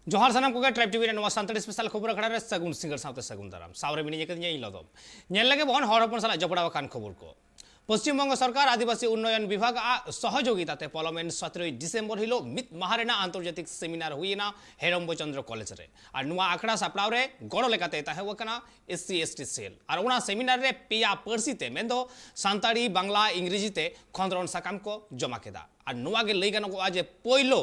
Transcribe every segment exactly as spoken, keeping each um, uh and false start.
ᱡᱚᱦᱟᱨ ᱥᱟᱱᱟᱢ ᱠᱚᱜᱮ᱾ ᱴᱨᱟᱭᱤᱵᱽ ᱴᱤᱵᱷᱤ ᱨᱮ ᱱᱚᱣᱟ ᱥᱟᱱᱛᱟᱲᱤ ᱥᱯᱮᱥᱟᱞ ᱠᱷᱚᱵᱚᱨ ᱟᱠᱷᱲᱟ ᱨᱮ ᱥᱟᱹᱜᱩᱱ ᱥᱤᱸᱜᱟᱹᱲ ᱥᱟᱶᱛᱮ ᱥᱟᱹᱜᱩᱱ ᱫᱟᱨᱟᱢ᱾ ᱥᱟᱶᱨᱮ ᱢᱤᱱᱟᱹᱧ ᱟᱠᱟᱫᱤᱧᱟ ᱤᱧ ᱞᱚᱫᱚᱢ᱾ ᱧᱮᱞ ᱞᱮᱜᱮ ᱵᱚᱱ ᱦᱚᱲ ᱦᱚᱯᱚᱱ ᱥᱟᱞᱟᱜ ᱡᱚᱯᱲᱟᱣ ᱟᱠᱟᱱ ᱠᱷᱚᱵᱚᱨ ᱠᱚ᱾ ᱯᱚᱥᱪᱤᱢ ᱵᱚᱝᱜᱚ ᱥᱚᱨᱠᱟᱨ ᱟᱹᱫᱤᱵᱟᱹᱥᱤ ᱩᱱᱱᱚᱭᱚᱱ ᱵᱤᱵᱷᱟᱜᱽ ᱟᱜ ᱥᱚᱦᱚᱡᱳᱜᱤᱛᱟ ᱛᱮ ᱯᱚᱞᱚᱢᱮᱱ ᱥᱚᱛᱨᱚᱭ ᱰᱤᱥᱮᱢᱵᱚᱨ ᱦᱤᱞᱳᱜ ᱢᱤᱫ ᱢᱟᱦᱟ ᱨᱮᱱᱟᱜ ᱟᱱᱛᱚᱨᱡᱟᱛᱤᱠ ᱥᱮᱢᱤᱱᱟᱨ ᱦᱩᱭ ᱮᱱᱟ ᱦᱮᱨᱚᱢᱵᱚ ᱪᱚᱸᱫᱽᱨᱚ ᱠᱚᱞᱮᱡᱽ ᱨᱮ᱾ ᱟᱨ ᱱᱚᱣᱟ ᱟᱠᱷᱲᱟ ᱥᱟᱯᱲᱟᱣ ᱨᱮ ᱜᱚᱲᱚ ᱞᱮᱠᱟᱛᱮ ᱛᱟᱦᱮᱸ ᱟᱠᱟᱱᱟ ᱮᱥ ᱥᱤ ᱮᱥ ᱴᱤ ᱥᱮᱞ᱾ ᱟᱨ ᱚᱱᱟ ᱥᱮᱢᱤᱱᱟᱨ ᱨᱮ ᱯᱮᱭᱟ ᱯᱟᱹᱨᱥᱤ ᱛᱮ, ᱢᱮᱱᱫᱚ ᱥᱟᱱᱛᱟᱲᱤ, ᱵᱟᱝᱞᱟ, ᱤᱝᱨᱮᱡᱤ ᱛᱮ ᱠᱷᱚᱸᱫᱽᱨᱚᱱ ᱥᱟᱠᱟᱢ ᱠᱚ ᱡᱚᱢᱟ ᱠᱮᱫᱟ᱾ ᱟᱨ ᱱᱚᱣᱟ ᱜᱮ ᱞᱟᱹᱭ ᱜᱟᱱᱚᱜᱚᱜᱼᱟ ᱡᱮ ᱯᱳᱭᱞᱳ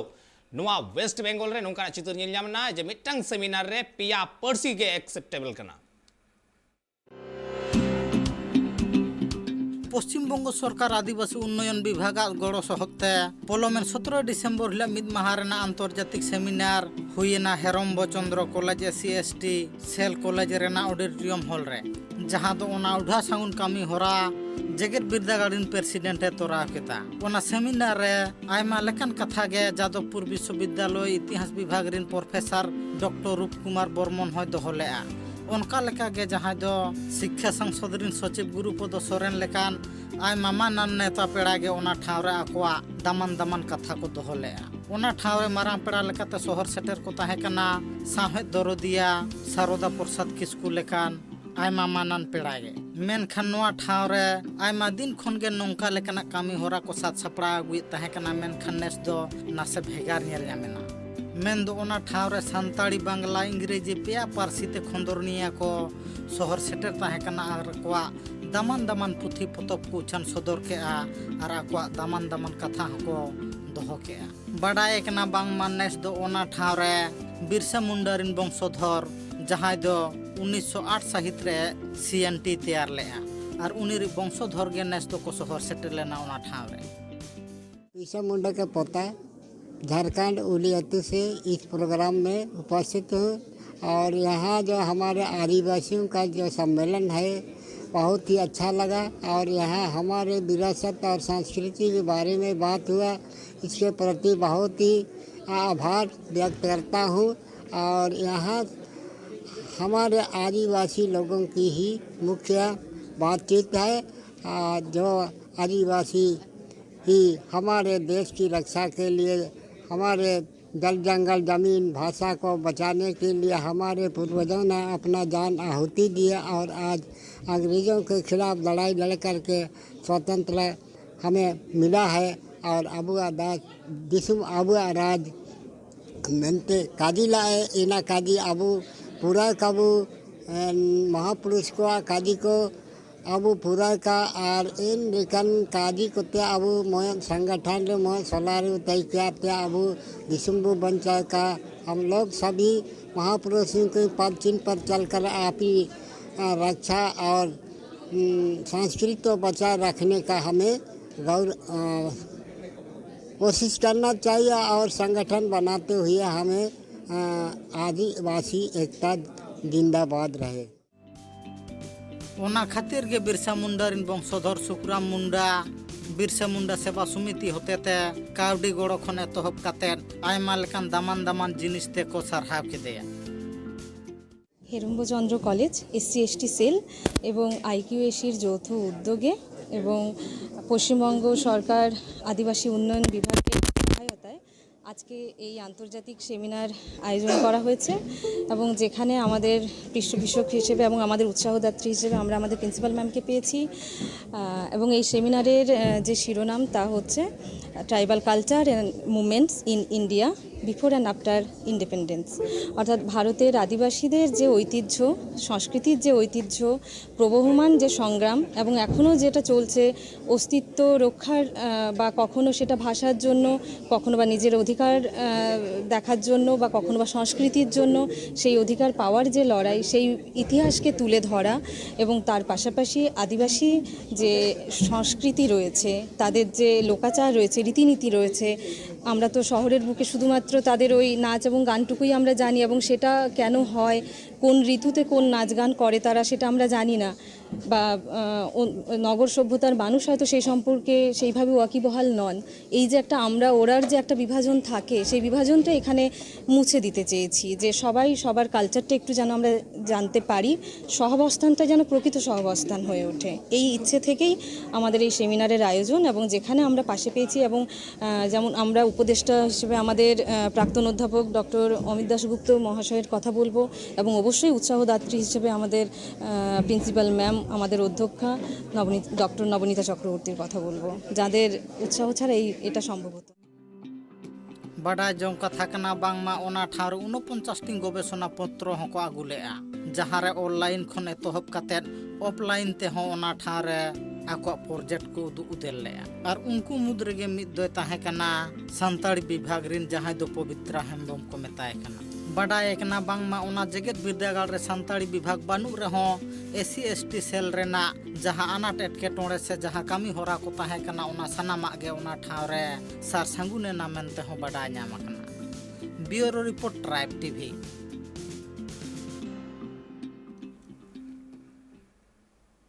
ᱱᱚᱣᱟ ᱣᱮᱥᱴ ᱵᱮᱝᱜᱚᱞ ᱨᱮ ᱱᱚᱝᱠᱟᱱᱟᱜ ᱪᱤᱛᱟᱹᱨ ᱧᱮᱞ ᱧᱟᱢ ᱮᱱᱟ ᱡᱮ ᱢᱤᱫᱴᱟᱝ ᱥᱮᱢᱤᱱᱟᱨ ᱨᱮ ᱯᱮᱭᱟ ᱯᱟᱹᱨᱥᱤ ᱜᱮ ᱮᱠᱥᱮᱯᱴᱮᱵᱚᱞ ᱠᱟᱱᱟ᱾ ᱯᱚᱥᱪᱤᱢ ᱵᱚᱝᱜᱚ ᱥᱚᱨᱠᱟᱨ ᱟᱹᱫᱤᱵᱟᱹᱥᱤ ᱩᱱᱱᱚᱭᱚᱱ ᱵᱤᱵᱷᱟᱜᱽ ᱟᱜ ᱜᱚᱲᱚ ᱥᱚᱦᱚᱫ ᱛᱮ ᱯᱚᱞᱚᱢᱮᱱ ᱥᱚᱛᱨᱚ ᱰᱤᱥᱮᱢᱵᱚᱨ ᱦᱤᱞᱳᱜ ᱢᱤᱫ ᱢᱟᱦᱟ ᱨᱮᱱᱟᱜ ᱟᱱᱛᱚᱨᱡᱟᱛᱤᱠ ᱥᱮᱢᱤᱱᱟᱨ ᱦᱩᱭᱮᱱᱟ Heramba Chandra college S C S T cell college ᱨᱮᱱᱟᱜ ᱚᱰᱤᱴᱳᱨᱤᱭᱟᱢ ᱦᱚᱞ ᱨᱮ, ᱡᱟᱦᱟᱸ ᱫᱚ ᱚᱱᱟ ᱩᱰᱷᱟ ᱥᱟᱹᱜᱩᱱ ᱠᱟᱹᱢᱤ ᱦᱚᱨᱟ ᱡᱮᱜᱮᱛ ᱵᱤᱨᱫᱟᱹᱜᱟᱲ ᱨᱤᱱ ᱯᱨᱮᱥᱤᱰᱮᱱᱴ ᱮ ᱛᱚᱨᱟᱣ ᱠᱮᱫᱟ᱾ ᱚᱱᱟ ᱥᱮᱢᱤᱱᱟᱨ ᱨᱮ ᱟᱭᱢᱟ ᱞᱮᱠᱟᱱ ᱠᱟᱛᱷᱟ ᱜᱮ ᱡᱟᱫᱚᱵᱽᱯᱩᱨ ᱵᱤᱥᱥᱚᱵᱤᱫᱽᱫᱟᱞᱚᱭ ᱤᱛᱤᱦᱟᱥ ᱵᱤᱵᱷᱟᱜᱽ ᱨᱤᱱ ᱯᱨᱚᱯᱷᱮᱥᱚᱨ ᱰᱚᱠᱴᱚᱨ ᱨᱩᱯ ᱠᱩᱢᱟᱨ ᱵᱚᱨᱢᱚᱱ ᱦᱚᱸᱭ ᱫᱚᱦᱚ ᱞᱮᱫᱼᱟ᱾ ᱚᱱᱠᱟ ᱞᱮᱠᱟ ᱜᱮ ᱡᱟᱦᱟᱸᱭ ᱫᱚ ᱥᱤᱠᱠᱷᱟ ᱥᱟᱝᱥᱚᱫᱽ ᱨᱤᱱ ᱥᱚᱪᱤᱵᱽ ᱜᱩᱨᱩᱯᱚᱫᱚ ᱥᱚᱨᱮᱱ ᱞᱮᱠᱟᱱ ᱟᱭᱢᱟ ᱢᱟᱱᱟᱱ ᱱᱮᱛᱟ ᱯᱮᱲᱟ ᱜᱮ ᱚᱱᱟ ᱴᱷᱟᱶ ᱨᱮ ᱟᱠᱚᱣᱟᱜ ᱫᱟᱢᱟᱱ ᱫᱟᱢᱟᱱ ᱠᱟᱛᱷᱟ ᱠᱚ ᱫᱚᱦᱚ ᱞᱮᱫᱼᱟ᱾ ᱚᱱᱟ ᱴᱷᱟᱶ ᱨᱮ ᱢᱟᱨᱟᱝ ᱯᱮᱲᱟ ᱞᱮᱠᱟᱛᱮ ᱥᱚᱦᱚᱨ ᱥᱮᱴᱮᱨ ᱠᱚ ᱛᱟᱦᱮᱸ ᱠᱟᱱᱟ ᱥᱟᱶᱦᱮᱫ ᱫᱚᱨᱚᱫᱤᱭᱟ ᱥᱟᱨᱚᱫᱟ ᱯᱨᱚᱥᱟᱫᱽ ᱠᱤᱥᱠᱩ ᱞᱮᱠᱟᱱ ᱟᱭᱢᱟ ᱢᱟᱱᱟᱱ ᱯᱮᱲᱟ ᱜᱮ᱾ ᱢᱮᱱᱠᱷᱟᱱ ᱱᱚᱣᱟ ᱴᱷᱟᱶ ᱨᱮ ᱟᱭᱢᱟ ᱫᱤᱱ ᱠᱷᱚᱱ ᱜᱮ ᱱᱚᱝᱠᱟ ᱞᱮᱠᱟᱱᱟᱜ ᱠᱟᱹᱢᱤ ᱦᱚᱨᱟ ᱠᱚ ᱥᱟᱛ ᱥᱟᱯᱲᱟᱣ ᱟᱹᱜᱩᱭᱮᱫ ᱛᱟᱦᱮᱸ ᱠᱟᱱᱟ, ᱢᱮᱱᱠᱷᱟᱱ ᱱᱮᱥ ᱫᱚ ᱱᱟᱥᱮ ᱵᱷᱮᱜᱟᱨ ᱧᱮᱞ ᱧᱟᱢ ᱮᱱᱟ᱾ ᱢᱮᱱ ᱫᱚ ᱚᱱᱟ ᱴᱷᱟᱶ ᱨᱮ ᱥᱟᱱᱛᱟᱲᱤ, ᱵᱟᱝᱞᱟ, ᱤᱝᱨᱮᱡᱤ ᱯᱮᱭᱟ ᱯᱟᱹᱨᱥᱤ ᱛᱮ ᱠᱷᱚᱸᱫᱽᱨᱚᱱᱤᱭᱟᱹ ᱠᱚ ᱥᱚᱦᱚᱨ ᱥᱮᱴᱮᱨ ᱛᱟᱦᱮᱸ ᱠᱟᱱᱟ ᱟᱨ ᱟᱠᱚᱣᱟᱜ ᱫᱟᱢᱟᱱ ᱫᱟᱢᱟᱱ ᱯᱩᱛᱷᱤ ᱯᱚᱛᱚᱵ ᱠᱚ ᱩᱪᱷᱟᱹᱱ ᱥᱚᱫᱚᱨ ᱠᱮᱫᱼᱟ ᱟᱨ ᱟᱠᱚᱣᱟᱜ ᱫᱟᱢᱟᱱ ᱫᱟᱢᱟᱱ ᱠᱟᱛᱷᱟ ᱦᱚᱸᱠᱚ ᱫᱚᱦᱚ ᱠᱮᱫᱼᱟ᱾ ᱵᱟᱰᱟᱭ ᱠᱟᱱᱟ ᱵᱟᱝᱢᱟ ᱱᱮᱥ ᱫᱚ ᱚᱱᱟ ᱴᱷᱟᱶ ᱨᱮ ᱵᱤᱨᱥᱟ ᱢᱩᱱᱰᱟ ᱨᱤᱱ ᱵᱚᱝᱥᱚᱫᱷᱚᱨ, ᱡᱟᱦᱟᱸᱭ ᱫᱚ ᱩᱱᱤᱥᱥᱚ ᱟᱴ ᱥᱟᱹᱦᱤᱛ ᱨᱮ ᱥᱤ ᱮᱱ ᱴᱤ ᱛᱮᱭᱟᱨ ᱞᱮᱫᱼᱟ, ᱟᱨ ᱩᱱᱤ ᱨᱤᱱ ᱵᱚᱝᱥᱚᱫᱷᱚᱨ ᱜᱮ ᱱᱮᱥ ᱫᱚᱠᱚ ᱥᱚᱦᱚᱨ ᱥᱮᱴᱮᱨ ᱞᱮᱱᱟ ᱚᱱᱟ ᱴᱷᱟᱶ ᱨᱮ᱾ बिरसा मुंडा के पोता झारखंड उलियाती से इस प्रोग्राम में उपस्थित हूँ और यहाँ जो हमारे आदिवासियों का जो सम्मेलन है, बहुत ही अच्छा लगा और यहाँ हमारे विरासत और संस्कृति के बारे में बात हुआ। इसके प्रति बहुत ही आभार व्यक्त करता हूँ और यहाँ हमारे आदिवासी लोगों की ही मुख्य बातचीत है। आ, जो आदिवासी ही हमारे देश की रक्षा के लिए, हमारे जल जंगल जमीन भाषा को बचाने के लिए हमारे पूर्वजों ने अपना जान आहुति दिया और आज अंग्रेजों के खिलाफ लड़ाई लड़ करके स्वतंत्र हमें मिला है। और ᱟᱵᱚᱣᱟᱜ ᱫᱟᱥ ᱫᱤᱥᱚᱢ ᱟᱵᱚᱣᱟᱜ ᱨᱟᱡᱽ ᱢᱮᱱᱛᱮ ᱠᱟᱡᱤ ᱞᱟᱜᱼᱮ ᱮᱱᱟ ᱠᱟᱡᱤ ᱟᱵᱚ ᱯᱩᱨᱟᱹ ᱠᱟᱵᱚ ᱮᱱ, ᱢᱚᱦᱟᱯᱩᱨᱩᱥ ᱠᱚᱣᱟᱜ ᱠᱟᱡᱤ ᱠᱚ ᱟᱵᱚ ᱯᱩᱨᱟᱹ ᱠᱟ ᱟᱨ ᱮᱱ ᱞᱮᱠᱟᱱ ᱠᱟᱡᱤ ᱠᱚᱛᱮ ᱟᱵᱚ ᱢᱚᱭᱚᱫ ᱥᱚᱝᱜᱚᱴᱷᱚᱱ ᱨᱮ ᱢᱚᱭᱚᱫ ᱥᱚᱞᱟ ᱨᱮ ᱛᱟᱭ ᱠᱮᱭᱟ ᱛᱮ ᱟᱵᱚ ᱫᱤᱥᱚᱢ ᱵᱚ ᱵᱟᱧᱪᱟᱣ ᱠᱟ। हम लोग सभी महापुरुषों के पद चिन्ह पर चल कर आप ही अ, रक्षा और उम, संस्कृति को बचाए रखने का हमें गौर अ, कोशिश करना चाहिए और संगठन बनाते हुए हमें अ, आदिवासी एकता जिंदाबाद रहे। ᱚᱱᱟ ᱠᱷᱟᱹᱛᱤᱨ ᱜᱮ ᱵᱤᱨᱥᱟ ᱢᱩᱱᱰᱟ ᱨᱮᱱ ᱵᱚᱝᱥᱚᱫᱷᱚᱨ ᱥᱩᱠᱨᱟᱢ ᱢᱩᱱᱰᱟ ᱵᱤᱨᱥᱟ ᱢᱩᱱᱰᱟ ᱥᱮᱵᱟ ᱥᱚᱢᱤᱛᱤ ᱦᱚᱛᱮᱛᱮ ᱠᱟᱹᱣᱰᱤ ᱜᱚᱲᱚ ᱠᱷᱚᱱ ᱮᱛᱚᱦᱚᱵ ᱠᱟᱛᱮᱫ ᱟᱭᱢᱟ ᱞᱮᱠᱟᱱ ᱫᱟᱢᱟᱱ ᱫᱟᱢᱟᱱ ᱡᱤᱱᱤᱥ ᱛᱮᱠᱚ ᱥᱟᱨᱦᱟᱣ ᱠᱮᱫᱮᱭᱟ᱾ Herambachandra college, SC ST cell এবং আইকিউএসির যৌথ উদ্যোগে এবং পশ্চিমবঙ্গ সরকার আদিবাসী উন্নয়ন বিভাগের সহায়তায় আজকে এই আন্তর্জাতিক সেমিনার আয়োজন করা হয়েছে এবং যেখানে আমাদের পৃষ্ঠপোষক হিসেবে এবং আমাদের উৎসাহদাত্রী হিসেবে আমরা আমাদের প্রিন্সিপাল ম্যামকে পেয়েছি। আহ, এবং এই সেমিনারের আহ, যে শিরোনাম তা হচ্ছে Tribal Culture and Movements in India Before and After Independence। অর্থাৎ ভারতের আদিবাসীদের যে ঐতিহ্য, সংস্কৃতির যে ঐতিহ্য, প্রবহমান যে সংগ্রাম এবং এখনও যেটা চলছে, অস্তিত্ব রক্ষার আহ, বা কখনো সেটা ভাষার জন্য, কখনো বা নিজের অধিকার আহ, দেখার জন্য বা কখনো বা সংস্কৃতির জন্য সেই অধিকার পাওয়ার যে লড়াই, সেই ইতিহাসকে তুলে ধরা এবং তার পাশাপাশি আদিবাসী যে সংস্কৃতি রয়েছে, তাদের যে লোকাচার রয়েছে, রীতিনীতি রয়েছে, আমরা তো শহরের বুকে শুধুমাত্র তাদের ওই নাচ এবং গানটুকুই আমরা জানি এবং সেটা কেন হয়, কোন ঋতুতে কোন নাচ গান করে তারা, সেটা আমরা জানি না। বা আহ, ও- নগর সভ্যতার মানুষ হয়তো সেই সম্পর্কে সেইভাবে ওয়াকিবহাল নন। এই যে একটা আমরা ওরার যে একটা বিভাজন থাকে, সেই বিভাজনটা এখানে মুছে দিতে চেয়েছি, যে সবাই সবার কালচারটা একটু যেন আমরা জানতে পারি, সহাবস্থানটা যেন প্রকৃত সহাবস্থান হয়ে ওঠে। এই ইচ্ছে থেকেই আমাদের এই সেমিনারের আয়োজন, এবং যেখানে আমরা পাশে পেয়েছি এবং আহ, যেমন আমরা উপদেষ্টা হিসেবে আমাদের আহ, প্রাক্তন অধ্যাপক ডক্টর অমিত দাশগুপ্ত মহাশয়ের কথা বলবো, এবং অবশ্যই উৎসাহদাত্রী হিসেবে আমাদের প্রিন্সিপাল ম্যাম, আমাদের অধ্যক্ষা নবনীত ডক্টর নবনীতা চক্রবর্তীর কথা বলবো, যাদের উৎসাহ ছাড়া এই এটা সম্ভব হতো না। ᱵᱟᱰᱟᱭ ᱡᱚᱝ ᱠᱟᱛᱷᱟ ᱠᱟᱱᱟ, ᱵᱟᱝᱢᱟ ᱚᱱᱟ ᱴᱷᱟᱶ ᱨᱮ ᱩᱱᱚᱯᱚᱧᱪᱟᱥ ᱴᱤ ᱜᱚᱵᱮᱥᱚᱱᱟ ᱯᱚᱛᱨᱚ ᱦᱚᱸᱠᱚ ᱟᱹᱜᱩ ᱞᱮᱫᱼᱟ, ᱡᱟᱦᱟᱸ ᱨᱮ ᱚᱱᱞᱟᱭᱤᱱ ᱠᱷᱚᱱ ᱮᱛᱚᱦᱚᱵ ᱠᱟᱛᱮᱫ ᱚᱯᱷᱞᱟᱭᱤᱱ ᱛᱮᱦᱚᱸ ᱚᱱᱟ ᱴᱷᱟᱶ ᱨᱮ ᱟᱠᱚᱣᱟᱜ ᱯᱨᱚᱡᱮᱠᱴ ᱠᱚ ᱩᱫᱩᱜ ᱩᱫᱮᱞ ᱞᱮᱫᱼᱟ᱾ ᱟᱨ ᱩᱱᱠᱩ ᱢᱩᱫᱽ ᱨᱮᱜᱮ ᱢᱤᱫ ᱫᱚᱭ ᱛᱟᱦᱮᱸ ᱠᱟᱱᱟ ᱥᱟᱱᱛᱟᱲᱤ ᱵᱤᱵᱷᱟᱜᱽ ᱨᱤᱱ, ᱡᱟᱦᱟᱸᱭ ᱫᱚ ᱯᱚᱵᱤᱛᱨᱟ ᱦᱮᱢᱵᱨᱚᱢ ᱠᱚ ᱢᱮᱛᱟᱭ ᱠᱟᱱᱟ᱾ ᱵᱟᱰᱟᱭ ᱠᱟᱱᱟ, ᱵᱟᱝᱢᱟ ᱚᱱᱟ ᱡᱮᱜᱮᱛ ᱵᱤᱨᱫᱟᱹᱜᱟᱲ ᱨᱮ ᱥᱟᱱᱛᱟᱲᱤ ᱵᱤᱵᱷᱟᱜᱽ ᱵᱟᱹᱱᱩᱜ ᱨᱮᱦᱚᱸ ᱮᱥ ᱥᱤ ᱮᱥ ᱴᱤ ᱥᱮᱞ ᱨᱮᱱᱟᱜ ᱡᱟᱦᱟᱸ ᱟᱱᱟᱴ ᱮᱴᱠᱮᱴᱚᱬᱮ ᱥᱮ ᱡᱟᱦᱟᱸ ᱠᱟᱹᱢᱤ ᱦᱚᱨᱟ ᱠᱚ ᱛᱟᱦᱮᱸ ᱠᱟᱱᱟ, ᱚᱱᱟ ᱥᱟᱱᱟᱢᱟᱜ ᱜᱮ ᱚᱱᱟ ᱴᱷᱟᱶ ᱨᱮ ᱥᱟᱨ ᱥᱟᱹᱜᱩᱱ ᱮᱱᱟ ᱢᱮᱱᱛᱮ ᱦᱚᱸ ᱵᱟᱰᱟᱭ ᱧᱟᱢ ᱟᱠᱟᱱᱟ᱾ ᱵᱤᱭᱩᱨᱳ ᱨᱤᱯᱳᱨᱴ, ᱴᱨᱟᱭᱤᱵᱽ ᱴᱤᱵᱷᱤ᱾